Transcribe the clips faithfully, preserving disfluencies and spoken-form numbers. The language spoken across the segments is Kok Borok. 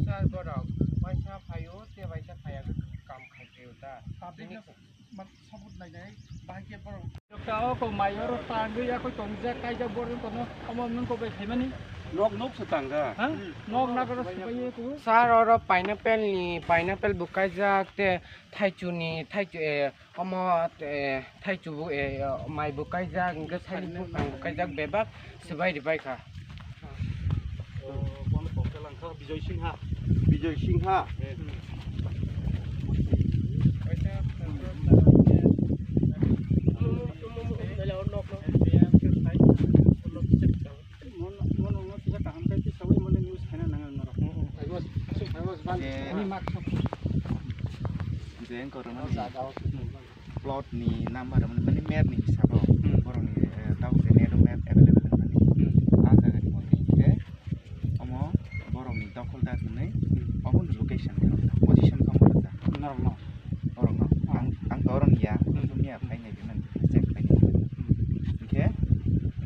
Sir, borok waisa phaio, tei waisa phaiya, kam khai phaio ta. Public no support nai nai, bahai khe borok. Dokta o ko mai oro tangwi ya ko tongjak kaijak borok kono omo nwng ko bai khaimani. Nok, nok se tangga. Ha? Nok nagoro sipai ko. Sir, oro pineapple ni, pineapple bo kaijak tei thaichu ni, thaichu, eh, Omo, eh, thaichu bo, eh, mai bo kaijak, hwnkhe saini buphang bo kaijak, bebak swbai rwbai kha. Bono kok khe langkha Bijoy Singha. Bijoy Singha. Mono, mono, mono, sila kaham khe sawi mone news khaina nang ang norok. Famous, famous ban. Je, je ang korona ni plot ni number mane, mane map ni hisabo. Hmm. Borok ni, eh, tabuk je net map available mani. Hmm. A jaga ni mote khe omo borok ni dokhol da hinwi. Hmm. Obo ni location, position khe omo rwjak. Norok no. Borok no. Oh. Ang, ang to oro ni ya, hmm, miya phai nai. Check khai. Hmm. Hingkhe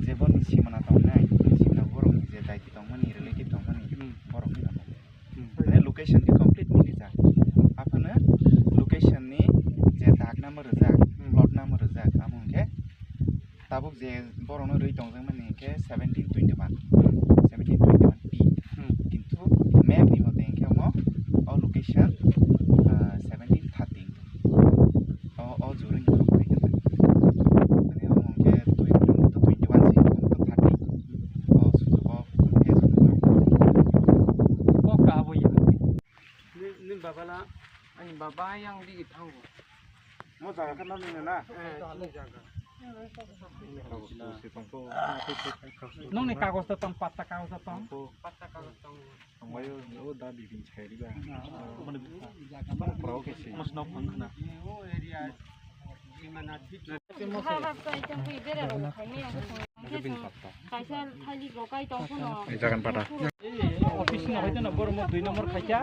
je borokni simana tongnai, simana borokni je daiti tongmani, relative tongmani, hmm, borokni tongo. Hmm. Mane location khe complete milijak. Aphano location ni je dag number rijak, hmm, plot number rijak, amo hingkhe tabuk je borokno rwi tongjakmani hingkhe seventeen twenty one, hmm, seventeen twenty one P. Hmm. Kintu map ni mote hingkhe omo o location, ah, seventeen thirty. O, o jurui ni rok bai khe. Ani omo hwnkhe twenty, twenty one se, thirty. O sujugo hwnkhe. Kok ka abo ya. Ni, ni baba la? Ani baba yang digi thango. Mo jaga khe nang nini na? Eh, ni jaga. Nongni kagoj to tong, patta kagoj to tong? Patta kagoj tong. Ang bai o da bibin chai riba. Mane, mane pura o kesi. Mas nok phang khna. Kaisa thali bo kai tong phano. Jagan pata. Office no hoite no borok mo dui number khaikha.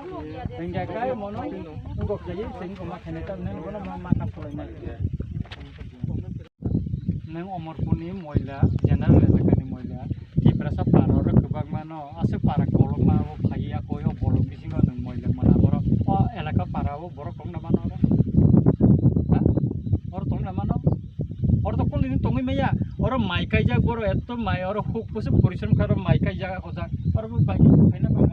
Hingga kai mono ugok jai sing ko ma khaina tam ne bono ma ma ka sulai nai. Nwng Omorpurni moila, general elakani moila, Tiprasa para oro kwbangma no, aswk para kolokma abo phaiya koi o bolong bisingo nwng moila mano oro, o elaka para o borok tongna mano oro? Ha? Oro tongna mano? Oro to kondini tongwi maya, oro mai kaijak borok, etto mai oro huk bwswk porisom kha oro mai kaijak ako jak, oro bo bai khaina tongma.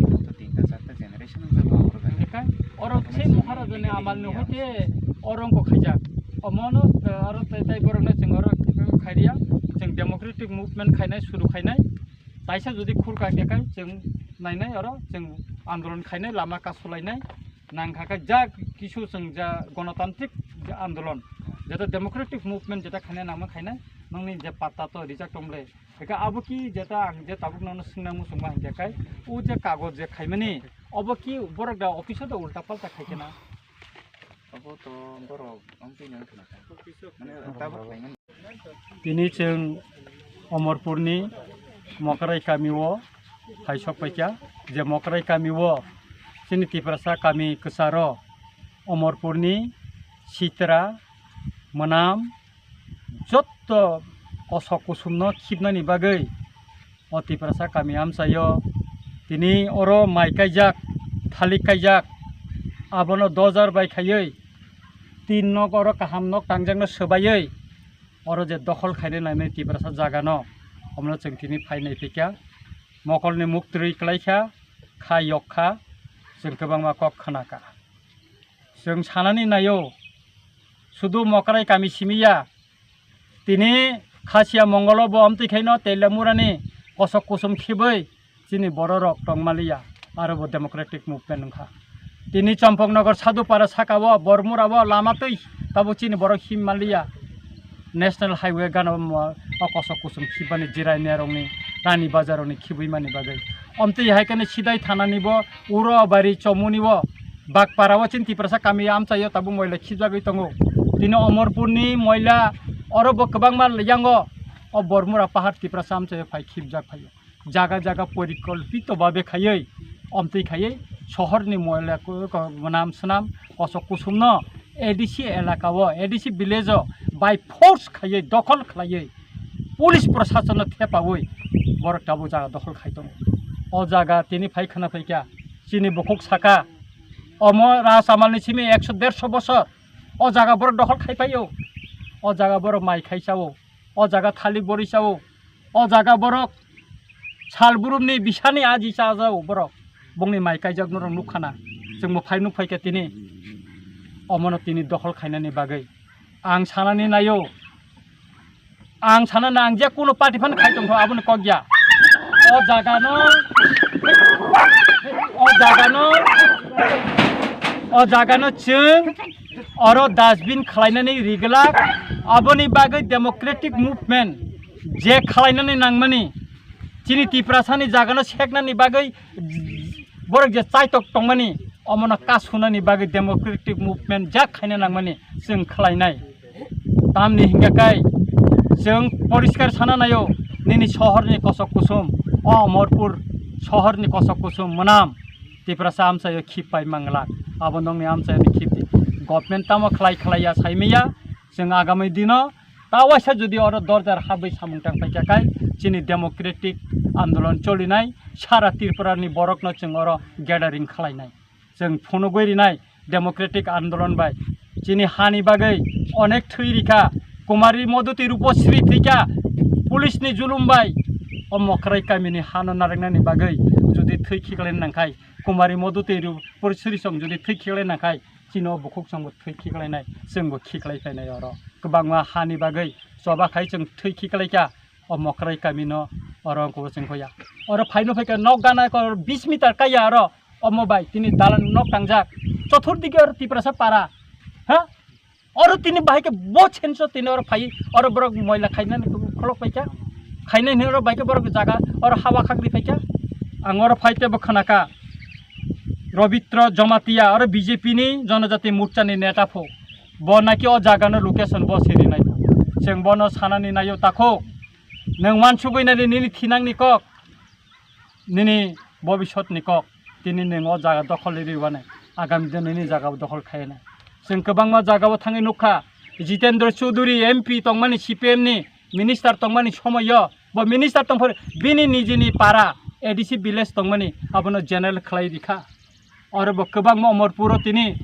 Oro tinta charta generation wngjago oro bai. Hingke oro se Maharajani amal ni hoite oro wngkha khaijak. Omono, eh, oro tei, tei borokno chwng oro khai riya. Chwng democratic movement khainai, suru khainai. Taisa jodi khurka khe kai chwng nainai oro chwng andolon khainai, lama kasulainai. Nangkha khe ja kisu chwng ja gonotantrik ja andolon, jeta democratic movement jeta khainai nangma khainai. Nongni je patta to rijak tong le. Eka abo ki jeta ang je tabuk nono swngna muchungma hingke kai, o je kagoj je khaimani, obo ki borok da office o da ulta palta khai khe na? Obo to borok amtwi nang khna kha. Mane tabuk khaimani. Tini chwng Omorpurni Mokrai kamio phai sok paikha, je Mokrai kamio chini Tiprasa kami kwcharo Omorpurni sitra, mwnam, jotto kosok kusumno khibnani bagwi o Tiprasa kami amchaio tini oro mai kaijak, thalik kaijak, abono dojar bai khaiwi tin nok oro kaham nok tangjakno swbaiwi oro je dokhol khaina nangnai Tiprasa jagano, omono chwng tini phai naiphikha. Mokolni muk twrwi kwlaikha, kha yok kha, chwng kwbangma kok khna kha. Chwng sanani naio, sudu Mokrai kami simi ya, tini Khasia Mongolo bo amtwi khaino Teilamurani kosok kusum khibwi chini bororok tongmaliya, aro bo democratic movement wngkha. Tini Champaknagar Sadhupara sakao Bormurao lama twi tabuk chini borok himmaliya. National Highway gana o kosok kusum khibani jirai nerokni rani bazarrokni khibwi mani bagwi. Omtwi hai kheno Sidai thanani bo Uro bari chomuni bo Bakpara o chini Tiprasa kami amchaio tabuk moila khibjagwi tongo. Tini Omorpurni moila oro bo kwbangma yango o Bormura pahar Tiprasa amchaio phai khibjak phaio. Jaga jaga porikolpito babe khaiwi, omtwi khaiwi, sohorni moila ko-, ko-, mwnam swnam kosok kusumno A D C elaka o, A D C village o by force khaiwi, dokhol khlaiwi, police proshasonno thepawi borok tabuk jaga dokhol khai tongo. O jaga tini phai khwna phaikha, chini bukhuk saka, omo Rajamalni simi ekso derso bosor o jaga borok dokhol khai phaio, o jaga borok mai khai chao, o jaga thalik borwi chao, o jaga borok sal burumni bisani aji chajao borok, bongni mai kaijak norok nukkhana, chwngbo phai nukphaikha tini, omono tini dokhol khainani bagwi ang sanani naio. Ang sana na ang je kuno party phan khai tongkho aboni kok ya. O jaga no, o jaga no, o jaga no chwng oro dustbin khlainani rigwlak. Aboni bagwi democratic movement je khlainani nangmani, chini Tiprasani jaga no seknani bagwi borok je chaitok tongmani, omono kasunani bagwi democratic movement jak khaina nangmani chwng khlainai. Tamni hingka kai chwng poriskar sana naio, nini sohorni kosok kusum, o Amarpur sohorni kosok kusum mwnam Tiprasa amchaio khip pai manglak, abo nongni amchaini khip di. Government tamo khlai khlai ya saimaya, chwng agami dino ta waisa jodi oro dorjar habwi samung tang paikha kai chini democratic andolon cholinai, sara Tripurani borokno chwng oro gathering khlainai. Chwng phunugwi rinai democratic andolon bai. Chini hani bagwi onek thwi rikha, Kumari Modhuti Rupasri thwikha, police ni julum bai. O Mokrai kamini hano nariknani bagwi jodi thwi khiklai nangkhai, Kumari Modhuti Rupasri song jodi thwi khiklai nangkhai, chini o bukhuk songbo thwi khiklainai, chwngbo khiklai phainai oro. Kwbangma hani bagwi choba khai chwng thwi khiklaikha. O Mokrai kamino oro wngkha chwng khoya. Oro phaino phaikha nok gana ko bis meter kaya oro omo bai tini dalan nok tangjak. Chothur dike oro Tiprasa para. Ha? Oro tini bahai khe bo chenso tini oro phai oro borok moila khainani kholok paikha. Khainani oro bai khe borok jaga oro hawa khakri paikha. Ang oro phai tebo khanaka. Robitro Jomatia oro B J P ni Jonojati Morcha ni neta pho. Bo naki o jaga no location bo sirinai. Chwng bono sanani naio takho. Nwng wansugwi nani nini thinangni kok, nini bobisotni kok, tini nwng o jaga dokhol rwi rwani, agami din nini jaga dokhol khaina. Chwng kwbangma jaga o thangwi nukha, Jitendra Chaudhary M P tongmani C P M ni minister tongmani somoyo, bo minister tongphuru bini nijini para A D C village tongmani abono general khlai rikha. Oro bo kwbangma Omorpuro tini,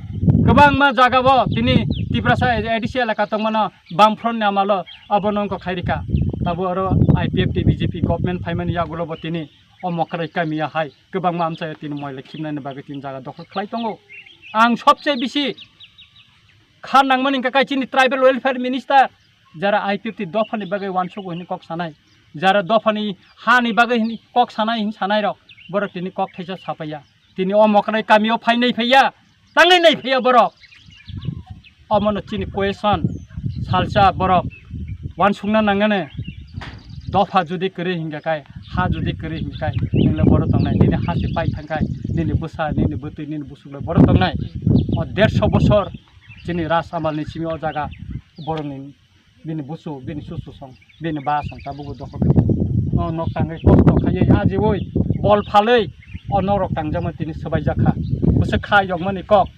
kwbangma jagao tini Tiprasa A D C elaka tongmano Bamfront ni amalo abono wngkha khairikha. Tabo oro I P F T B J P government phaimani yagulo bo tini o Mokrai kamia hai kwbangma amchaio tini moila khibnani bagwi tini jaga dokhol khlai tongo. Ang sobse bisi kha nangmani hwnkha kai chini tribal welfare minister, jara I P F T dophani bagwi uansukgo hwnwi kok sanai, jara dophani hani bagwi hwnwi kok sanai hwnwi sanairok, borok tini kok thaisa sapaiya. Tini o Mokrai kamio phainai phaiya, tangai nai phaiya borok. Omono chini question salsa borok uansukna nangani. Dopha jodi kwrwi hingka kai, ha jodi kwrwi hingka kai, nini le boro tongnai, nini ha se pai thang kai, nini bwsa, nini bwtwi, nini busuk le boro tongnai. O derso bosor chini Rajamalni simi o jaga borokni bini busu, bini susu song, bini ba song tabukbo dokhor. No nok tangwi kosto khaiwi ajiwi bol phalwi o norok tangjakmani tini swbaijak kha. Bwswk kha yokmani kok,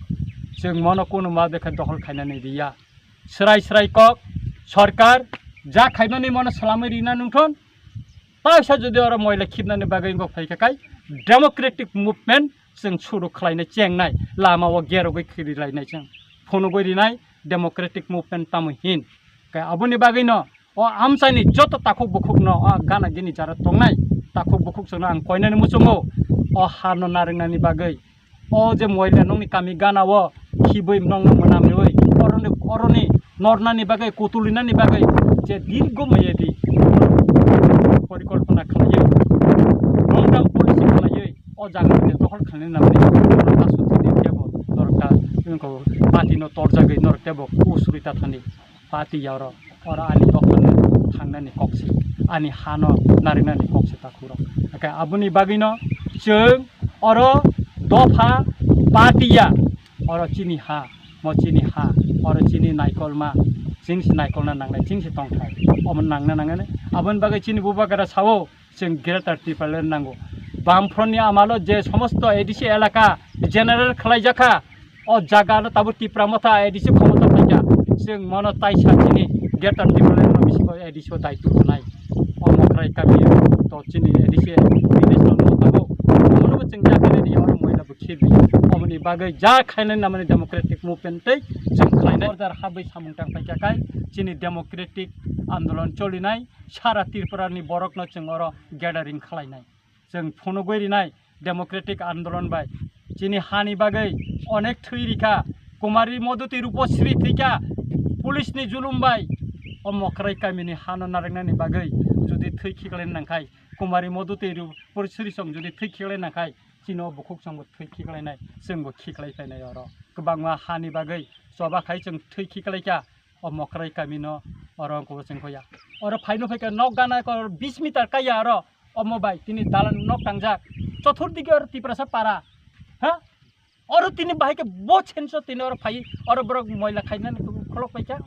chwng mono kunu ma bekha dokhol khainani riya. Swrai swrai kok, sorkar ja khaimani mono swlamwi rina nungthon. Taisa jodi oro moila khibnani bagwi wngkha phaikha kai democratic movement chwng suru khlainai chengnai, lama o gerogwi khiri lainai chwng phunugwi rinai democratic movement tamo hin. Kai aboni bagwino o amchaini joto takhuk bukhukno o gana gini jara tongnai takhuk bukhuk chwngno ang koinani muchungo o hano narwknani bagwi. O je moila nokni kami gana o khibwi nokno mwnamwi oroni, oroni nornani bagwi, kutulinani bagwi je dirgo mayadi porikolpona khlaiwi, long term policy khlaiwi o jaga je dokhol khlainani nangmani kasu tini kebo norok ta wngkho party no torjagwi norok kebo usuri ta thani. Party ya oro, oro ani dophano thangnani kok se, ani hano narinani kok se takhurok. Hake aboni bagwino chwng oro dopha party ya, oro chini ha, mo chini ha, oro chini naikolma, chini se naikolna nangnai, chini se tongthai, omo nangna nangani. Aboni bagwi chini bubagra sao, chwng Greater Tipraland nango. Bamfront ni amalo je somosto A D C elaka general khlaijakha, o jaga no tabuk Tipra Motha A D C khomota phaikha, chwng mono taisa chini Greater Tipraland no bisingo A D C o daitw rwnai. O Mokrai kami to chini A D C village no nugo tabuk, Omoni bagwi ja khainai namani democratic movement tei chwng khlainai order habwi samung tang paikha kai chini democratic andolon cholinai sara Tripura ni borok no chwng oro gathering khlainai. Chwng phunugwi rinai democratic andolon bai chini hani bagwi onek thwi rikha, Kumari Moduti Rupasri thwikha, police ni julum bai o Mokrai kamini hano narwknani bagwi jodi thwi khiklai nangkhai, Kumari Moduti Rupasri song jodi thwi khiklai nangkhai, chini o bukhuk songbo thwi khiklainai, chwngbo khiklai phainai oro. Kwbangma hani bagwi choba khai chwng thwi khiklaikha, o Mokrai kamino oro wngkha chwng khoya. Oro phaino phaikha nok gana kor bis meter kaya oro, omo bai tini dalan nok tangjak. Chothur dike oro Tiprasa para. Ha? Oro tini bahai khe bo chenso tini oro phai, oro borok moila khainani kholok paikha.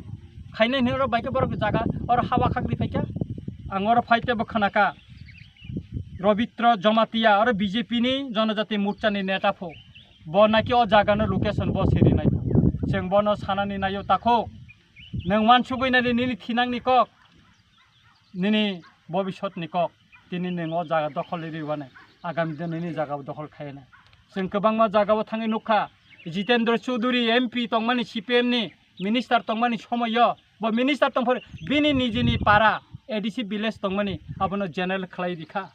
Khainani oro bahai khe borok jaga, oro hawa khakri paikha. Ang oro phai tebo khanaka. Robitro Jomatia, oro B J P ni Jonojati Morcha ni neta pho. Bo naki o jaga no location bo siri nai pho. Chwng bono sanani naio takhuk. Nwng wansugwi nani nini thinang ni kok, nini bobisot ni kok. Tini nwng o jaga dokhol ri wani. Agami din nini jaga dokhol khaina. Chwng kwbangma jaga o thangwi nukha. Jitendra Chaudhary M P tongmani C P M ni minister tongmani somoyo bo minister tongphuru bini nijini para A D C village tongmani abono general khlai rikha.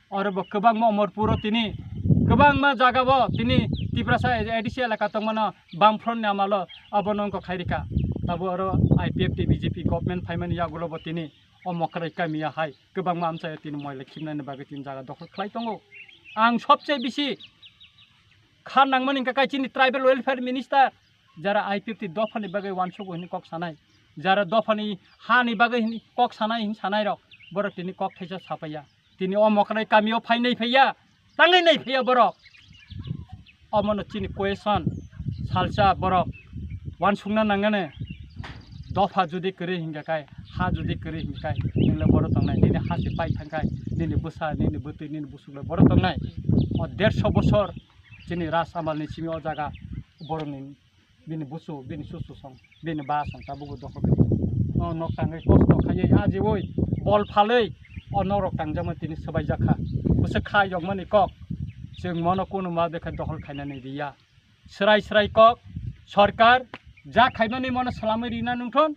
Oro bo kwbangma Omorpuro tini kwbangma jagao tini Tiprasa A D C elaka tongmano Bamfront ni amalo abono wngkha khairikha. Tabo oro I P F T B J P government phaimani yagulo bo tini o Mokrai kamia hai kwbangma amchai tini moila khimnani bagwi tini jaga dokhol khlai tongo. Ang sobse bisi kha nangmani hwnkha kai chini tribal welfare minister, jara I P F T dophani bagwi wansukgo hwnwi kok sanai, jara dophani hani bagwi hwnwi kok sanai hwnwi sanairok, borok tini kok thaisa sapaiya. Tini o Mokrai kamio phainai phaiya, tangwi nai phaiya borok. Omono chini question, salsa borok wansukna nangnani. Dopha jodi kwrwi hingkha kai, ha jodi kwrwi hingkha kai, nwng le boro tongnai, nini ha se pai thang kai, nini bwsa, nini bwtwi, nini busuk le boro tongnai. O dersho bosor chini ras amal ni simi o jaga borok ni bini busu, bini susu song, bini ba song tabukbo dokhol khaio. O nok tangwi kosto khaiwi ajiui bol phalwi o nok rok tangjakma tini swbaijak kha. Bwswk kha yokmani kok, chwng mono kunu ma bekha dokhol khainani riya. Swrai swrai kok, sorkar ja khaimani mono swlamwi rina nungthon.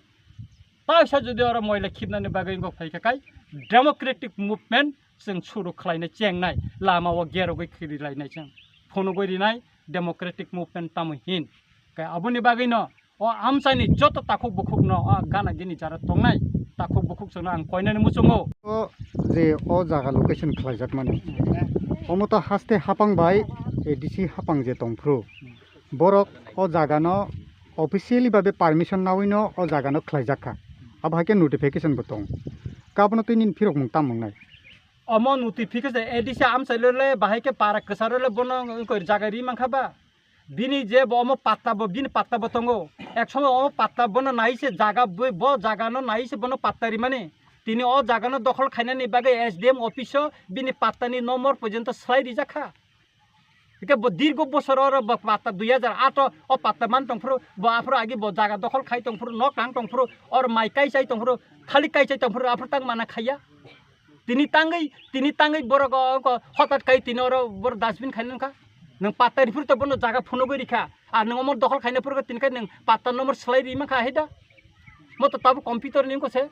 Taisa jodi oro moila khibnani bagwi wngkha phaikha kai democratic movement chwng suru khlainai chengnai, lama o gerogwi khiri lainai chwng phunugwi rinai democratic movement tamo hin. Kai aboni bagwino o amchaini joto takhuk bukhukno o gana gini jara tongnai takhuk bukhuk chwngno ang koinani muchungo. O je o jaga location khlaijakmani, omo to haste hapang bai A D C hapang je tongphuru, borok o jagano officially babe permission nawino o jagano khlaijak kha. Abo hai khe notification bo tong. Kabono twi nini phirok mung tam mung nai. Omo notification A D C amchai le le bahai khe para kwcharo le bono wngkha jaga ri mankha ba. Bini je bo omo patta bo, bini patta bo tongo. Ek somoy omo patta bono nai se jaga bo, bo jaga no nai se bono patta ri mani. Tini o jaga no dokhol khainani bagwi S D M office o bini patta ni nomor porjonto slai rijak kha. Hingke bo dirgo bosor oro bo patta dui hajar aat o, o patta man tongphuru, bo aphuru agi bo jaga dokhol khai tongphuru, nok tang tongphuru, or mai kai chai tongphuru, thalik kai chai tongphuru, aphuru tang mana khaiya. Tini tangwi, tini tangwi borok o, o, hotat kai tini oro borok dustbin khai nangkha. Nwng patta riphuru to bono jaga phunugwi rikha. Ar nwng omo dokhol khaina phuru tini khai nwng patta nomor slai ri mankha hai da. Mo to tabuk computer ni wngkha se.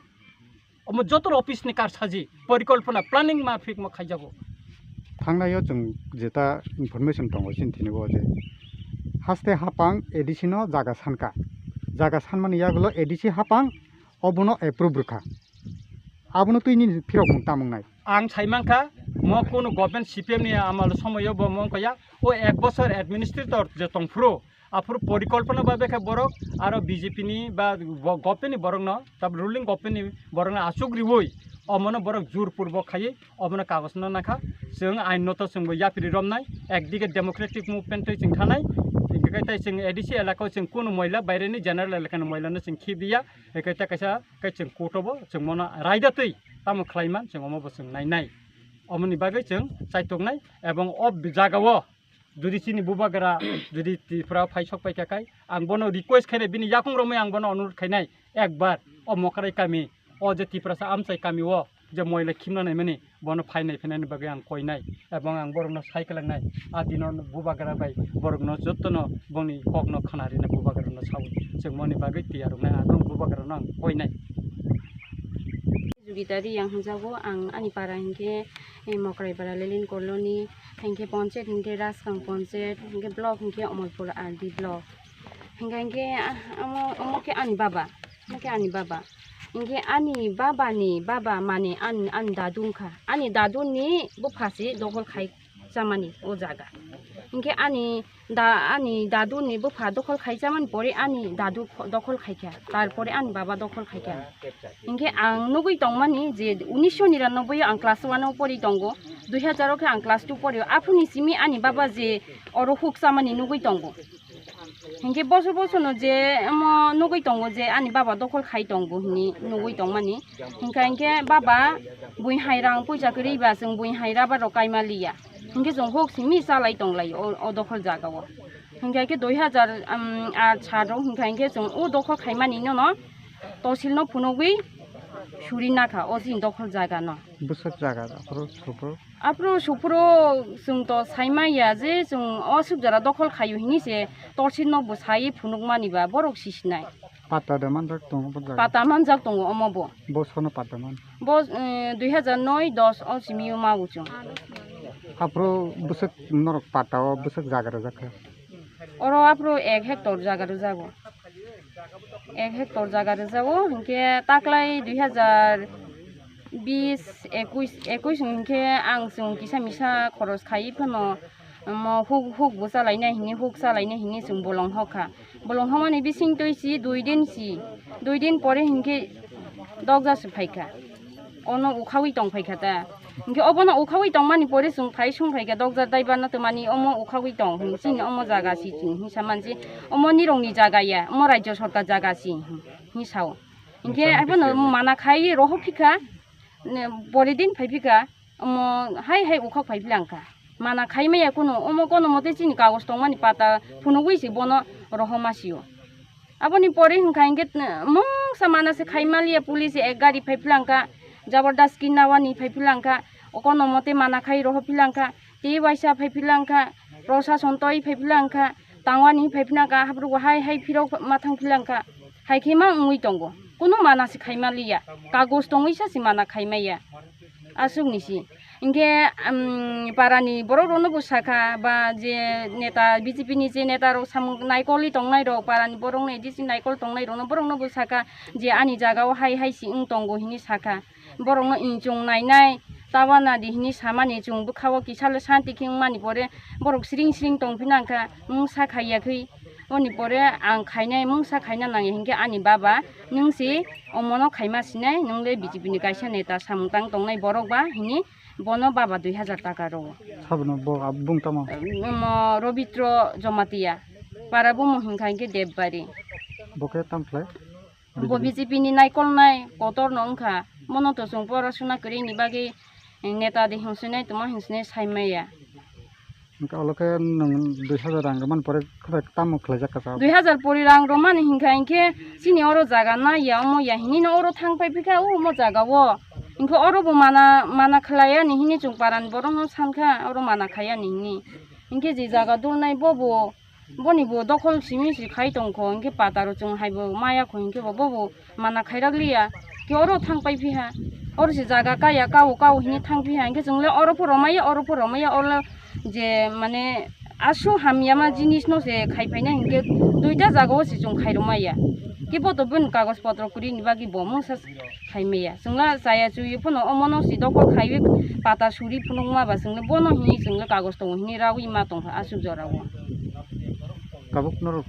Omo joto office ni karsaji, porikolpona, planning ma phik ma khaijago. Thangnaio chwng jeta information tongo chini thini bo je haste hapang A D C no jaga sanka. Jaga sanmani yagulo A D C hapang obono approve rwkha. Abono twi nini phirok mung tamung nai. Ang sai mankha, mo kunu government C P M ni amal somoyo bo mong kaya, o ek bosor administrator je tongphuru, aphuru porikolpona ba bekha borok, aro B J P ni ba bo-, government ni borok no, tab ruling government ni borok no achuk riui, omono borok jur purbo khaiwi, omono kagoj no nakha, chwng ain no to chwng bo yapri romnai, ekdige democratic movement twi chwng thanai, hingke tai chwng A D C elaka o chwng kunu moila baire ni general elaka ni moila no chwng khibiya, hingke ta kaisa Khe chwng court o bo chwng mono raida twi tamo khlai man chwng omo bo chwng nai nai. Omoni bagwi chwng chaitok nai ebong o jaga o jodi chini bubagra jodi Tripura phai sok pai kha khai ang bono request khainai, bini yakung romwi ang bono onurot khainai ekbar o Mokrai kami o je Tiprasa amchai kami o je moila khimna naimani, bono phai nai phainani bagwi ang koinai, ebong ang borokno sai kwlangnai. A dino bubagra bai borokno jotono bongni kokno khna rina bubagrano saui chwngmani bagwi tiyar wngnai, ang bubagrano ang koinai. Jugita Riyang hwnjago, ang ani para hinkhe, eh, Mokraipara Lelin Colony, hinkhe ponchayat hinkhe Raskang ponchayat, hinkhe block hinkhe Omorpur R D block. Hinkhe, hinkhe, ah, omo, omo khe ani baba, omo khe ani baba. Hinkhe ani baba ni baba mane ani, ani dadu wngkha. Ani dadu ni bupha se dokhol khai chamani o jaga. Hinkhe ani da, ani dadu ni bupha dokhol khai chamani pore ani dadu kho-, dokhol khaikha, tarpore ani baba dokhol khaikha. Hinkhe ang nugui tongmani je unisho niranoboi o ang class one o pori tongo, dui hazar o khe ang class two pori o. Aphuru ni simi ani baba je oro huk chamani nugui tongo. Hinkhe bosor bosor no je omo nugui tongo je ani baba dokhol khai tongo hinwi nugui tongmani. Hinkhe, hinkhe baba bui hai rang puisa kwrwi ba chwng bui hai raba rok kaima liya. Hinkhe chwng huk simi chalai tonglai o, o dokhol jaga o. Hinkhe khe dui hazar, um, aat sat o hinkhe, hinkhe chwng o dokhol khaimani no no tosil no phunugwi suri nakha o chini dokhol jaga no. Bwswk jaga aphuru suphuru? Aphuru suphuru chwng to saimaya je chwng o swk jora dokhol khaio hini se tosil no bwsai phunukmani ba borok sisinai. Pata da manjak tongo bo jaga? Pata manjak tongo omo bo. Bo sono pata man? Bo, eh, dui hazar noi dos o simi o ma uchung. Aphuru bwswk norok pata o bwswk jaga rwjak kha? Oro aphuru ek hectare jaga rwjago. Ek hectare jaga rwjago, hinkhe taklai dui hazar bis, ekuis, ekuis hinkhe ang chwng kisa misa khoros khai phano, omo huk, huk bo chalainai hini, huk chalainai hini chwng bolong hokha. Bolong hokmani bising twi si dui din si, dui din pore hinkhe dokja se phaikha. Ono ukhawi tong phaikha ta. Hinkhe obono ukhawi tongmani pore chwng phai sung phaikha, dokja daiba no twmani omo ukhawi tong hin chini omo jaga si chini hin samansi, omo nirokni jaga ya, omo rajya sarkar jaga si hin, hin sao. Hinkhe abono mana khai rohor phikha, ne, pore din phai phikha. Omo hai hai ukhok phai philangkha. Mana khai maya kuno, omo kono mote chini kagoj tongmani pata phunugwi se bono rohoma sio. Aboni pore hinkha hinkhe, eh, mungsa mana se khai maliya, police ek gari phai philangkha, jabardast kinawani phai philangkha, o kono mote mana khai roho philangkha, tei waisa phai philangkha, prosason toi phai philangkha, tangwani phai philangkha, haphuru hai hai phirok ma thang philangkha, hai khe ma wngwi tongo. Kuno mana se khai maliya, kagoj tongwi sa se mana khai maya. Aswk ni si. Hinkhe, um, para ni borok rok no bo sakha, ba je neta, B J P ni je neta rok samung naikol wi tongnai rok, para ni borok no A D C naikol tongnai rok no, borok no bo sakha je ani jaga o hai hai si wng tongo hinwi sakha. Borok no inchung nainai, tawa nadi hinwi samani chwng bwkha o kisa le santi khe wngmani pore borok siring siring tong phina wngkha, mungsa khaiya khe. Oni pore ang khainai, mungsa khaina nangya hinkhe ani baba, nwng se omono khaima sinai, nwng le B J P ni kaisa neta samung tang tongnai borok ba hini bono baba dui hazar taka rwo. Sabono bo ab-, bung tamo? Omo Robitro Jomatia, para bumo hinkha hinkhe Debbarwi. Bo khe tam khlai? Bo B J P ni naikolnai kotor no wngkha, mono to chwng porasuna kwrwi ni bagwi neta de hinsinai tongma hinsinai sai maya. Hwnkhe olo khe nwng dui hazar rang rwmani pore khe tamo khlaijak kha? Dui hazar pori rang rwmani hinkha hinkhe chini oro jaga naiya omo ya hinino oro thang pai phikha o omo jaga o. Hinkhe oro bo mana, mana khlaiya ni hini chwng parani borok no sankha oro mana khaiya ni hini. Hinkhe je jaga dulnai bobo, boni bo dokhol simi si khai tongkho, hinkhe pataro chwng haibo maya kho hinkhe bo bobo mana khairak liya, khe oro thang pai phiha, oro se jaga kaya, kao kao hini thang phiha, hinkhe chwng le oro phoro maya, oro phoro maya, oro je mane aswk hamya ma jinis no se khai phaina, hinkhe duita jaga o se chwng khai rw maya, khe bo to bini kagoj potro kwrwi ni bagwi bo mungsa khai maya, chwng le chaya chuwi phano omo no se dokhol khaiwi pata suri phunuk ma ba, chwng le bono hini chwng le kagoj tongo hini rawi ma tongkha aswk jora o. Tabuk norok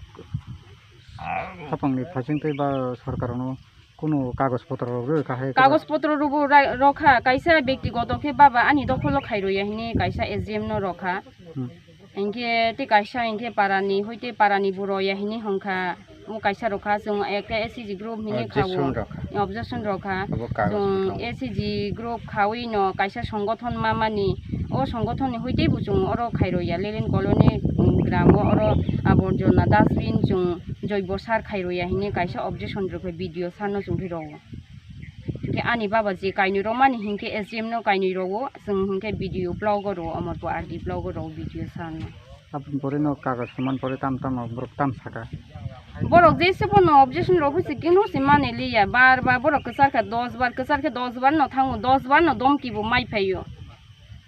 hapang ni phasing tei ba sorkar no kunu kagoj potro rok rw kha hai? Kagoj potro rwbo ra-, rokha, kaisa bektigoto khe baba ani dokholo khai rwya hini kaisa S D M no rokha. Hmm. Hinkhe tei kaisa hinkhe parani, hoi tei parani bo rwya hini hwnkha. O kaisa rokha, chwng ekta S C G group hini kha o. Objection rokha. Objection rokha. Abo kagoj chwng bwkhao. S C G group khawi no kaisa songothon mamani. O songothon ni hoi tei bo chwng oro khai rwya Lelin Colony, um, gram o oro aborjona dustbin chwng joibo sar khai rwya hini kaisa objection rokha B D O sir no chwng phi rwo. Ke ani baba je kainwi romani hinkhe S D M no kainwi rogo, chwng hinkhe video blog o ro, omo bo R D blog o ro video salno. Aboni pore no kagoj sumani pore tam tam borok tam saka. Borok jese bono objection rok husi kino se mani liya, bar bar borok kwchar kha dos bar, kwchar khe dos bar no thango, dos bar no domki bo mai phaio.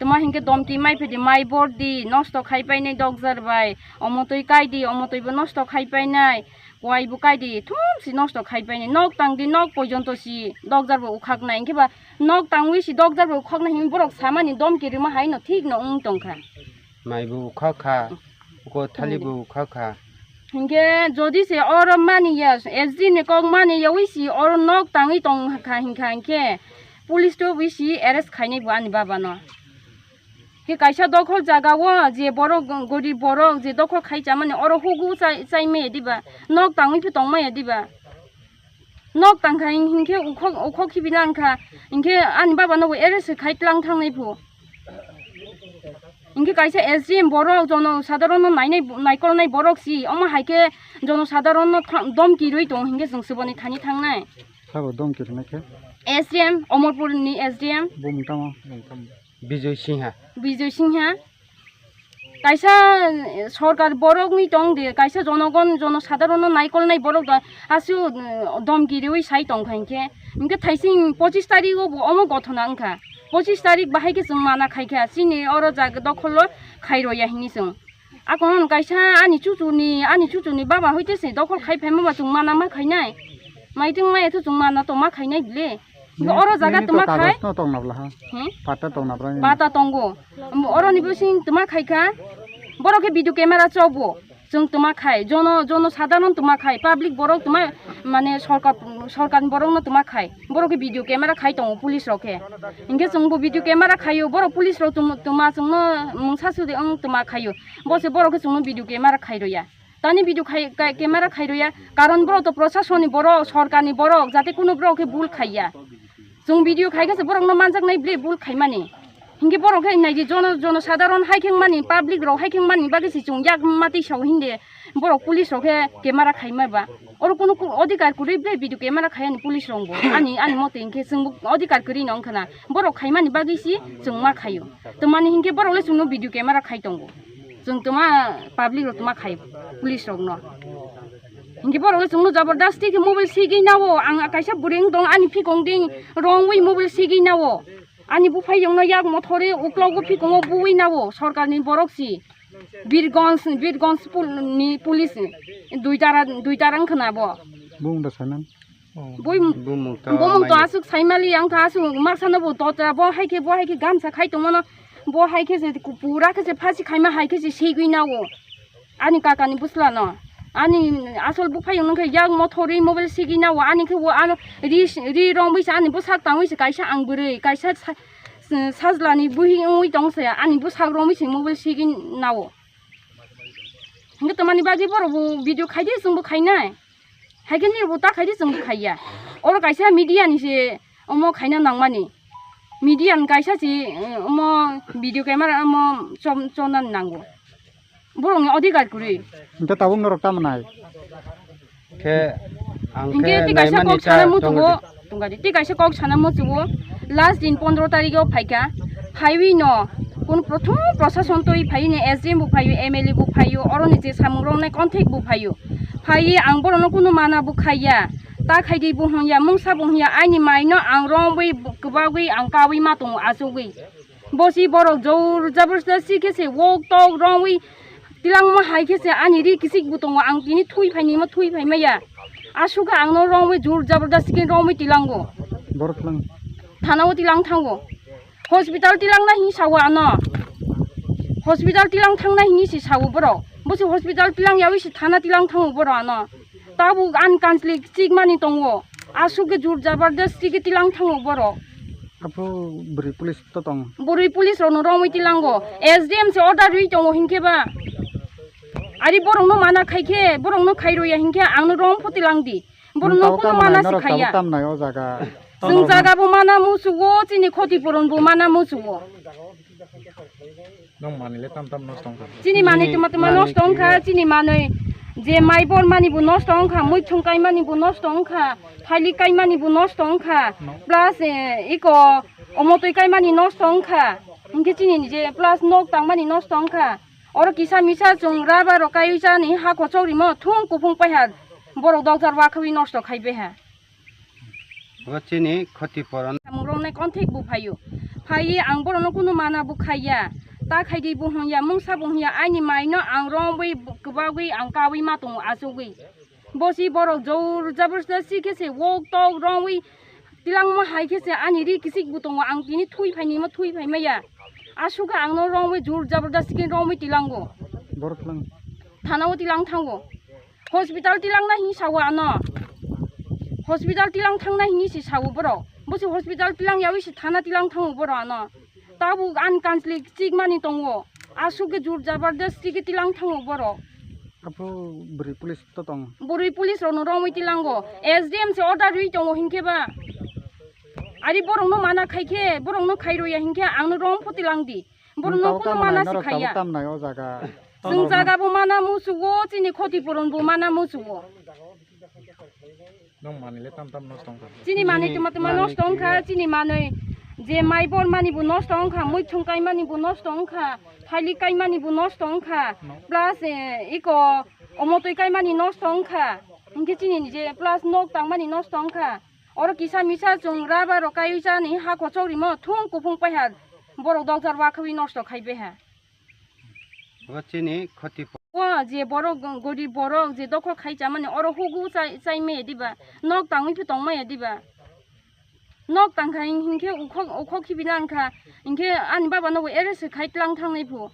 Tuma hinkhe domki mai phidi mai bor di, nosto khai painai dokjar bai, omo twi kai di, omo twi bo nosto khai painai, wai bo kai di, thum si nosto khai painai, nok tang di, nok pojonto si dokjar bo ukhak nai, hinkhe ba nok tangwi si dokjar bo ukhak nai hin borok samani domki rima hai no thik no wng tong kha. Mai bo ukhak kha, uko thali bo ukhak kha. Hinkhe jodi se oro mani ya, S D ni kok mani ya wi si oro nok tangwi tong kha hinkha hinkhe police to wi si arrest khainai bo ani baba no. Ke kaisa dokhol jaga o je borok gorib borok je dokhol khai chamani oro hugu chai, chai maya diba, nok tangwi phi tong maya diba. Nok tang kha hinkhe ukhok, ukhok khibi lang kha, hinkhe ani baba no bo arrest khai tlang thangnai phu. Hinkhe kaisa S D M borok jono sadharon no nainai, naikolnai borok si, omo hai khe jono sadharon no tha-, domki rwi tongo hinkhe chwng swboni thani thangnai. Sabo domki rwnai khe? S D M, Omorpur ni S D M. Bumung tamo? Bijoy Singha. Bijoy Singha. Kaisa, eh, sorkar borok ni tong de, kaisa jonogon, jono sadharon no naikolnai borok da, asu, eh, domki riwi sai tong kha hinkhe. Hinkhe thaising pochis tarik o bo omo gothona wngkha. Pochis tarik bahai khe chwng mana khai kha, chini oro jaga dokholo khai roya hini chwng. Akon kaisa ani chuchuni, ani chuchuni baba hoite se dokhol khai phaima ba chwng mana ma khainai. Maitung maya thu chwng mana to ma khainai bile. Oro jaga tuma khai. Kagoj no tong nabla ha. Hmm? Pata tong nabla ni. Pata tongo. Oro ni bising tuma khai kha. Borok khe video camera chobo. Chwng tuma khai. Jono, jono sadharon tuma khai. Public borok tuma mane sorkar, sorkar ni borok no tuma khai. Borok khe video camera khai tongo police rok khe. Hinkhe chwng bo video camera khaio. Borok police rok tum-, tuma chwng no mungsa sudi wng tuma khaio. Bo se borok khe chwng no video camera khai roya. Tani video khai, kai-, camera khai roya, karon borok to proshasoni borok, sorkarni borok, jate kuno borok khe bul khaiya. Chwng video khai khe se borokno manjaknai bile bul khaimani. Hinkhe borok khe naidi jono, jono sadharon hai khengmani, public rok hai khengmani bagwi se chwng yak matwi sao hinde borok police rok khe camera khaima ba. Oro kuno ku-, odhikar kwrwi bile video camera khayani police rok bo. Ani, ani mote hinkhe chwng bo odhikar kwrwi no wngkha na. Borok khaimani bagwi se chwng ma khaio. Twmani hinkhe borok le chwngno video camera khai tongo. Chwng tuma public rok tuma khai police rok no. Hinkhe borok le chwngno jabardasti khe mobile sigwi nao, ang kaisa bwrwi wng tong ani phikong ding rongwi mobile sigwi nao. Ani buphai yongno yak mothori uklogo phikongo buwi nao sorkarni borok si. Birgonj, Birgonj pul-, ni police dui tara, dui tara wng khna bo. Bung da sanan. Bui bumung to bumung to mai aswk saimali ang kha aswk maksano bo totra bo hai khe bo hai khe gamsa khai tongmano bo hai khe se pura khe se phasi khaima hai khe se segwi nao ani kaka ni bwsla no ani asol buphai wng khe yak mothori mobile segwi nao ani khe bo ano ri ri romwi se ani bwsak tangwi se kaisa ang bwrwi kaisa sa-, sajla ni buhi wngwi tong se ani bwsak romwi se mobile segwi nao. Hingke tamani bagwi borok bo video khaidi chwngbo khainai. Haikhe nini bo ta khaidi chwngbo khaiya. Oro kaisa media ni se omo khaina nangmani. Media ni kaisa se, eh, omo video camera omo chom-, chomna nango. Borokni odhikar kwrwi. Hingke tabuk norok tamo nai? Khe ang hinkhe khe tei kaisa naimani kok ta sana muchungo, tongodi. Tongkha di, tei kaisa kok sana muchungo, last din pondro tarikh o phaikha, phaiwi no kunu prothom prosason twi phaiwi ni S D M bo phaiwi, M L A bo phaiwi, oroni je samung romnai konthek bo phaiwi, phaiwi ang borokno kunu mana bo khaiya, ta khaidi bo hwnya, mungsa bo hwnya, aini mai no ang romwi kwbagwi ang kawi ma tongo achugwi. Bosi borok jor jabardasti khe se wok tok romwi tilangma hai khe se ani ri kisik bo tongo, ang tini thui phaini mo thui phai maya. Asukha ang no romwi jor jabardasti khe romwi tilango. Borok lang. Thana o tilang thango. Hospital tilangna hini sawa ano. Hospital tilang thangna hini si sawo borok. Bosi hospital tilang yawi si thana tilang thango borok ano. Tabuk ani kanchli chikmani tongo. Asuk khe jor jabardasti khe tilang thango borok. Apo bwrwi police to tong. Bwrwi police rokno romwi tilango. S D M se order rwi tongo hinkhe ba. Ari borokno mana khai khe, borokno khai roya hinkhe angno rom pho tilang di. Borokno kuno mana se khaiya. Tam nai o jaga. Chwng jaga bo mana musugo, chini khoti puron bo mana musugo. Nong manwi le tam tam nosto wngkha. Chini manwi tuma tuma nosto wngkha, chini manwi Je mai bor mani bo nosto wngkha, muithung kai mani bo nosto wngkha, thailik kai mani bo nosto wngkha, plus, eh, iko omotwi kai mani nosto wngkha. Hinkhe chini je plus nok tang mani nosto wngkha. Oro kisa misa chwng rubber rok kaiwi chani ha kochok rimo thung kuphung paiha borok dokjar wakhawi nosto khai beha. Bo chini khoti poron. Samung rok nai konthik bo phaio. Phaiwi ang borokno kunu mana bo khaiya. Ta khaidi bo hwnya, mungsa bo hwnya, aini maino ang romwi kwbagwi ang kawi ma tongo achugwi. Bosi borok jor jabardasti khe se wok tok romwi tilangma hai khe se ani ri kisik bo tongo, ang tini thui phaini mo thui phai maya. Asukha ang no romwi jor jabardasti khe romwi tilango. Borok lang. Thana o tilang thango. Hospital tilang na hini sawo ano. Hospital tilang thang na hini si sawo borok. Bosi hospital tilang yawi si thana tilang thango borok ano. Tabuk ani kansli chik mani tongo. Asuk ke jor jabardasti ke tilang thango borok. Apo bwrwi police to tong. Bwrwi police rok no romwi tilango. S D M se order rwi tongo hinkhe ba. Ari borok no mana khai khe, borok no khai roya hinkhe ang no rom pho tilang di. Borok no kuno mana si khaiya. Tam nai o jaga. Chwng jaga bo mana musugo, chini khoti poron bo mana musugo. Nong manwi le tam tam nosto wngkha. Chini manwi tuma tuma nosto wngkha, chini manwi je mai bor mani bo nosto wngkha, muithung kai mani bo nosto wngkha, thailik kai mani bo nosto wngkha, plus, eh, iko omotwi kai mani nosto wngkha, hinkhe chini je plus nok tang mani nosto wngkha. Oro kisa misa chwng rubber rok kaiwi chani ha kochok rimo thung kuphung paiha borok dokjar wakhawi nosto khai beha. Bo chini khoti po- O je borok, gorib borok je dokhol khai chamani oro hugu chai, chai maya diba, nok tangwi phi tong maya diba, nok tangkha hin-, hinkhe ukhok, ukhok khibi langkha, hinkhe ani baba nobo arrest khai tlang thangnai phu,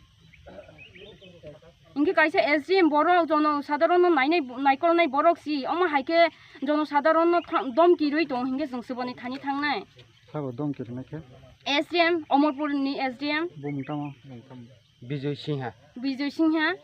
hinkhe kaisa S D M borok jono sadharon no nainai, naikolnai borok si, omo hai khe jono sadharon no tha-, domki rwi tongo hinkhe chwng se boni thani thangnai. Sabo domki rwnai khe? S D M, Omorpur ni S D M. Bumung tamo? Bijoy Singha. Bijoy Singha.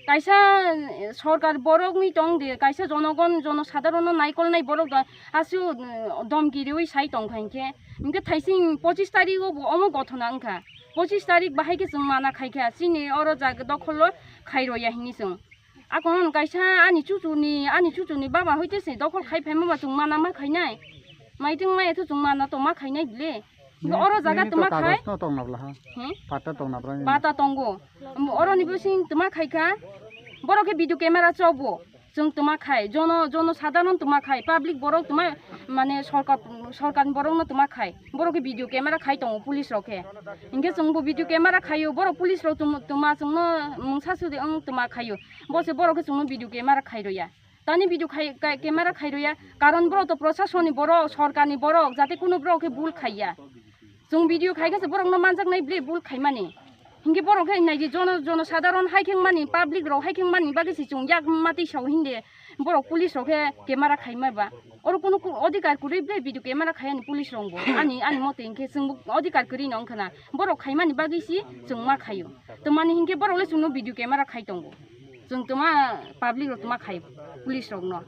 Kaisa, eh, sorkar borok ni tong de, kaisa jonogon, jono sadharon no naikolnai borok da, asu, eh, domki riwi sai tong kha hinkhe. Hinkhe thaising pochis tarik o bo omo gothona wngkha. Pochis tarik bahai khe chwng mana khai kha, chini oro jaga dokholo khai roya hini chwng. Akon kaisa ani chuchuni, ani chuchuni baba hoite se dokhol khai phaima ba chwng mana ma khainai. Maitung maya to chwng mana to ma khainai bile. Bo oro jaga tuma khai. Kagoj no tong nabla ha. Hmm? Pata tong nabla. Pata tongo. Oro ni bising tuma khai kha. Borok khe video camera chobo. Chwng tuma khai. Jono, jono sadharon tuma khai. Public borok tuma mane sorkar, sorkar ni borok no tuma khai. Borok khe video camera khai tongo police rok khe. Hinkhe chwng bo video camera khaio. Borok police rok tum-, tuma chwng no mungsa sudi wng tuma khaio. Bo se borok khe chwng no video camera khai roya. Tani video khai, ka-, camera khai roya. Karon borok to proshasoni borok, sorkar ni borok, jate kuno borok khe bul khaiya. Chwng video khai khe se borok no manjak nai bile bul khaimani. Hinkhe borok khe nai di jono, jono sadharon hai kheng mani, public rok hai kheng mani bagwi se chwng yak mati sao hinde borok police rok khe camera khai ma ba. Oro kuno ku-, odhikar kwrwi bile video camera khai ani police rok bo. Ani, ani mote hinkhe chwng bo odhikar kwrwi no wngkha na. Borok khaimani bagwi se chwng ma khaio. Twmani hinkhe borok le chwng no video camera khai tongo. Chwng tuma public rok tuma khai police rok no.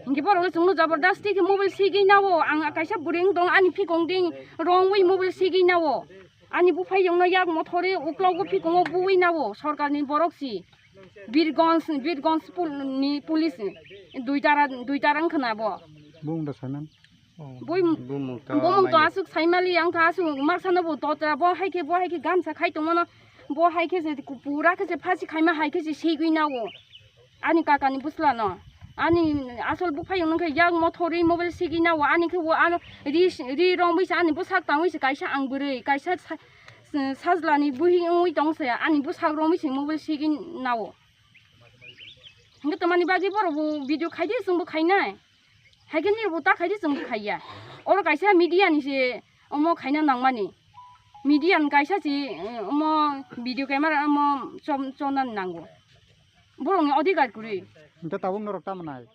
Hinkhe borok le chwngno jabardasti khe mobile sigwi nawo. Ang kaisa bwrwi wng tong ani phikong ding rongwi mobile sigwi nawo. Ani buphai yongno yak mothori uklogo phikongo buwi nawo sorkarni borok si. Birgonj, Birgonj pul-, ni police dui tara, dui tara wngkha na bo. Bumung da saiman. Bui bumung to bumung to asuk saimali ang kha asuk maksa no bo totra bo hai khe bo hai khe gamsa khai tongmano bo hai khe se pura khe se phasi khaima hai khe se segwi nawo ani kaka ni bwsla no ani asol buphai wng khe yak mothori mobile segwi nawo ani khe o ano ri ri rong bai se ani bwsak tangwi se kaisa ang bwrwi kaisa sa-, sajla ni buhi wngwi tong se ani bwsak rong bai se mobile segwi nawo. Hingke tamani bagwi borok bo video khai di, chwng bo khainai. Hai khe nini bo ta khai di, chwng bo khaiya. Oro kaisa media ni se omo khaina nangmani. Media ni kaisa se, eh, omo video camera omo chom-, chonani nango. Borok ni odhikar kwrwi. Hingke tabuk norok tamo nai?